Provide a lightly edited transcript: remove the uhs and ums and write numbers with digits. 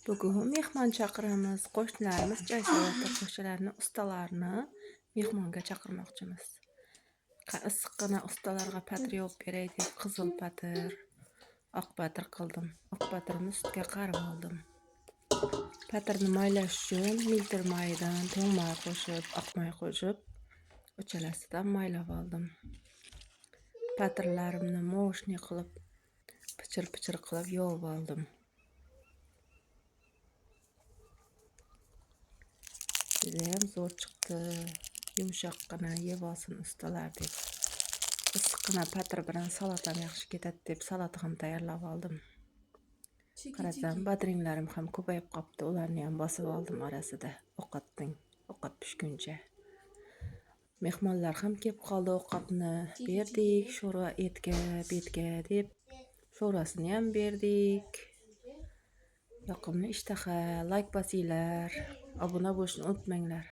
Bugun mehmon chaqiramiz. Qo'shnilarimiz joy solyapti. Qo'shnilarni ustalarini mehmonga chaqirmoqchimiz. Issiqqina ustalarga patir yopib beray deb qizil patir, oq patir qildim. Oq patirimni sutga qarib oldim. Patirni maylash uchun miltir mayidan to'ng moy qo'shib, oq moy qo'shib, uchalasidan maylab oldim. Patirlarimni moshniy qilib, pichir-pichir qilib yovib oldim. Judayam zo'r chiqdi. Yumshoqqina yeb olsin ustalar deb. Issiqqina patir bilan salat ham yaxshi ketadi deb salat ham tayyorlab oldim. Qarasam, badringlarim ham ko'payib qopti. Ularni ham bosib oldim orasida ovqatning, ovqat pishguncha. Mehmonlar ham kelib qoldi, ovqatni berdik, sho'rva etga, betga deb sho'rvasini ham berdik. Yoqimli ishtaha, like bosinglar, obuna bo'lishni unutmanglar.